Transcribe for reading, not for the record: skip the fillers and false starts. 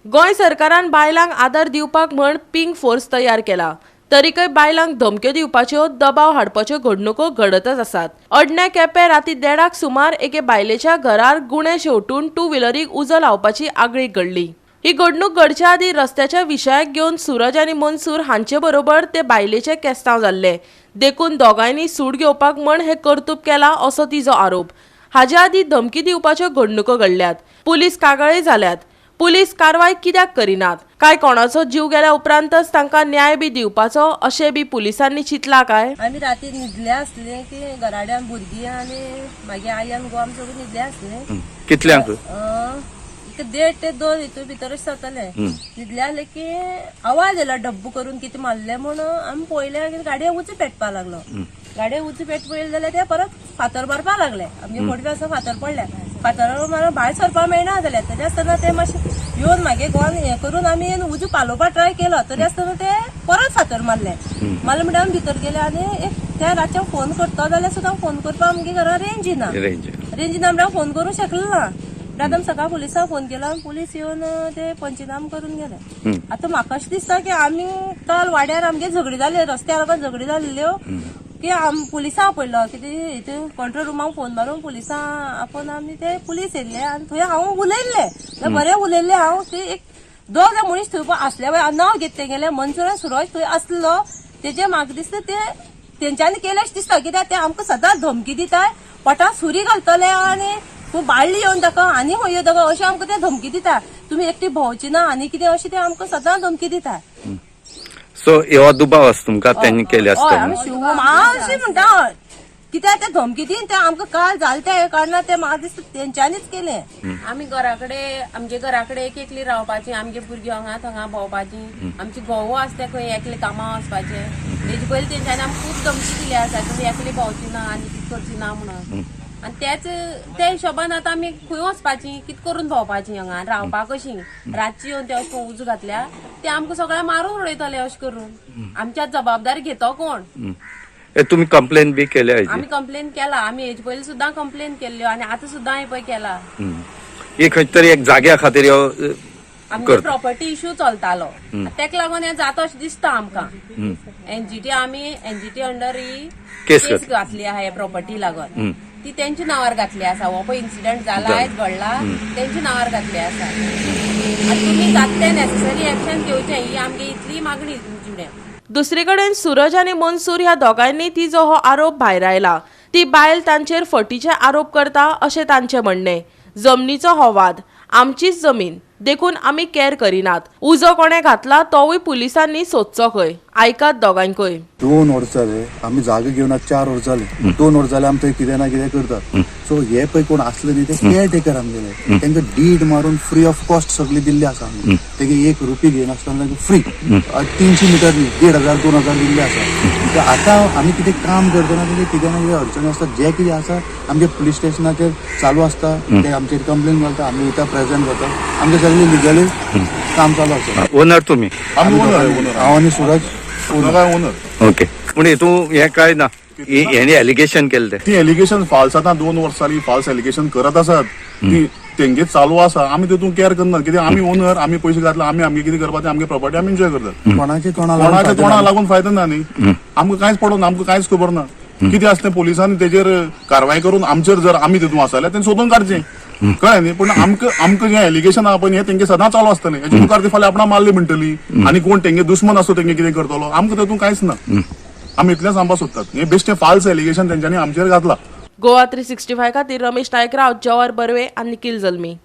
गोंय सरकारान बायलांक आदार दिवपाक म्हण पिंक फोर्स तयार केला, तरीकय बायलांक धमक्यो दिवपाच्यो, दबाव हाडपाच्यो घडणुको घडतच आसात. अडण्या केपें राती 1:30 सुमार एके बायलेच्या घरार गुणे शेवटून टू व्हिलरीक उजो लावपाची आगळीक घडली. ही घडणूक घडच्या आदीं रस्त्याच्या विशयाक घेवन सूरज आनी मनसूर हांचे बरोबर ते बायलेचे केस्तांव जाल्ले, देखून दोगांयनी सूड घेवपाक म्हण हें कर्तूब केलां असो तिजो आरोप. हाजे आदीं धमकी दिवपाच्यो घडणुको घडल्यात, पुलीस कागाळी जाल्यात. पुलीस कारवाय कित्याक करिनात? काय कोणाचो जीव गेल्या उपरांतच तांकां न्याय बी दिवपाचो अशें बी पुलिसांनी चिंतलां काय? आमी राती न्हिदले आसले की घराड्यान भुरगीं आनी मागीर आई आनी घोव आमी सगळीं न्हिदले आसले. कितल्यांक? एक 1:30 ते 2 हितून भितरच जातले. न्हिदले आसले की आवाज येयलो डब्बू करून कितें मारलें म्हूण आमी पळयलें की गाडये उजो पेटपा लागलो. गाडये उजो पेट पळयले जाल्यार ते परत फातर मारपा लागले. आमगे खोडपी आसा फातर पडले, फातर मारून भायर सरपाक मेळना जालें. तरी आसतना ते मातशे येवन मागे गोवान हें करून आमी उजो पालोवपाक ट्राय केलो, तरी आसतना ते परत फातर मारले. मारले म्हणटा आमी भितर गेले आनी एक त्या रातचे फोन करता जाल्यार सुद्दां फोन करपाक आमगे घरा रेंज ना. रेंज. रेंज ना म्हणल्यार फोन करूंक शकले ना. म्हणटात आमी सकाळ पुलिसांक फोन केलो आनी पुलीस येवन ते पंचनाम करून गेले. आतां म्हाका अशें दिसता की आमी काल वाड्यार आमगे झगडी जाले, रस्त्यार आमकां झगडी जाल्ल्यो की आम पुलिसां आपयलो कितें हितून कंट्रोल रुमाक फोन मारून पुलिसां आपोवन आमी ते पुलीस येयल्ले आनी थंय हांव उलयल्लें, बरें उलयल्लें हांव. ते एक दोग जाण मनीस थंय आसले, नांव घेत तेगेलें मनसूर आनी सुरज थंय आसलो. तेजे म्हाका दिसता ते तेंच्यांनी केलें अशें दिसता, कित्याक ते आमकां सदांच धमकी दितात, पोटात सुरी घालतले आनी तूं बाळ्ळी येवन दाखय आनी खंय येवन दाखय अशें आमकां ते धमकी दिता. तुमी एकटी भोंवची ना आनी कितें अशें ते आमकां सदांच धमकी दिता. सो हो दुबाव आसा तुमकां त्यांनी केले हय, आसतले? आमी शिव मातशी म्हणटा हय, कित्याक ते धमकी दिवन ते आमकां काल जालें तें कारणान ते म्हाका दिसता तेंच्यांनीच केलें. आमी घराकडे आमगे घराकडे एक एकली रावपाची, आमगे भुरगीं हांगा थंगा भोंवपाची, आमची घोव आसा ते खंय एकले कामां वचपाचे. तेजे पयलीं तेंच्यांनी आमकां खूब धमकी दिली आसा, तुमी एकली भोंवची ना आनी कितें करची ना म्हणून. आनी तेच त्या हिशोबान आतां आमी खंय वचपाची, कितें करून भोंवपाची, हांगा रावपाक कशी? रातची येवन ते अशें करून उजो घातल्या, ते आमकां सगळ्या मारून उडयतले अशें करून. आमच्या जबाबदारी घेतो कोण? हे तुमी कंप्लेन बी केल्या हेजी? आमी कंप्लेन केला. आमी हेजे पयलीं सुद्दां कंप्लेन केल्ल्यो आनी आतां सुद्दां हें पळय केला. ही खंय तरी एक जाग्या खातीर ह्यो आमगे करता. प्रॉपर्टी इश्यू चलतालो, तेका लागून हें जाता अशें दिसता आमकां. एनजीटी, आमी एनजीटी अंडर ही केस केस घातली आहा. हे प्रॉपर्टी लागून ती तेंच्या नांवार घातली आसा. हो पळय इन्सिडंट जाला, आयज घडला, तेंच्या नांवार घातली आसा. आनी तुमी जाता तें नेसेसरी एक्शन घेवचें ही आमगे इतली मागणी तुमचे फुडें. दुसरे कडेन सूरज आनी मनसूर ह्या दोगांयनी तिजो हो आरोप भायरायला. ती बायल तांचेर फटीचे आरोप करता अशें तांचें म्हणणें. जमनीचो हो वाद, आमचीच जमीन देखून आमी कॅर करिनात. उजो कोणें घातला तोवूय पुलिसांनी सोदचो खंय. आयकात दोगांयकूय. 2 वर्स जाले आमी जागे घेवन, आतां 4 वर्स जाले. 2 वर्स जाले आमी थंय कितें ना कितें करतात. सो हे पळय कोण आसले न्ही ते केअर टेकर आमगेले, तांकां डीड मारून फ्री ऑफ कॉस्ट सगळी दिल्ली आसा आमी. तेगे एक रुपी घेयनासतना तांकां फ्री 300 मिटर न्ही, 1500 2000 दिल्ले आसा. तर आतां आमी कितें काम करतना तेजे कितें ना कितें अडचणी आसता. जे कितें आसा आमचे पुलीस स्टेशनाचेर चालू आसता, ते आमचेर कंप्लेन घालता, आमी वयता, प्रेझेंट जाता. आमचे सगळे लिगली काम चालू आसा. ओनर तुमी? आमी ओनर, ओनर. हांव आनी सुरज. दोगांय ओनर. ओके, पूण हितून हें काय ना, हेणी एलिगेशन केलें तें? ती एलिगेशन फाल्स. आतां 2 वर्स जाली फाल्स एलिगेशन करत आसात. ती तेंगे चालू आसा. आमी तितून केअर करनात, कित्याक आमी ओनर, आमी पयशे घातला, आमी आमगे कितें करपा तें, आमगे प्रॉपर्टी आमी एन्जॉय करतात. कोणाचे तोंडा लागून कोणाच्या फायदो तोंडा ना. लागून फायदो ना न्ही आमकां. कांयच पडोना, आमकां कांयच खबर ना. कितें आसता तें पोलिसांनी तेजेर कारवाय करून आमचेर जर आमी तितून आसा जाल्यार तें सोदून काडचें, कळ्ळें न्ही? पूण आमकां जें एलिगेशन आहा पळय, हें तेंगे सदां चालू आसतलें. हेच्या मुखार ती फाल्यां आपणा मारली म्हणटली आनी कोण तेंगे दुस्मन आसतो तेंगे कितें करतलो? आमकां तितून कांयच ना. आमी इतलें सांगपाक सोदतात, हें बेश्टें फाल्स एलिगेशन तेंच्यांनी आमचेर घातलां. गोवा 365 खातीर रमेश नायक राव, जवाहर बर्वे आनी निखिल जल्मी.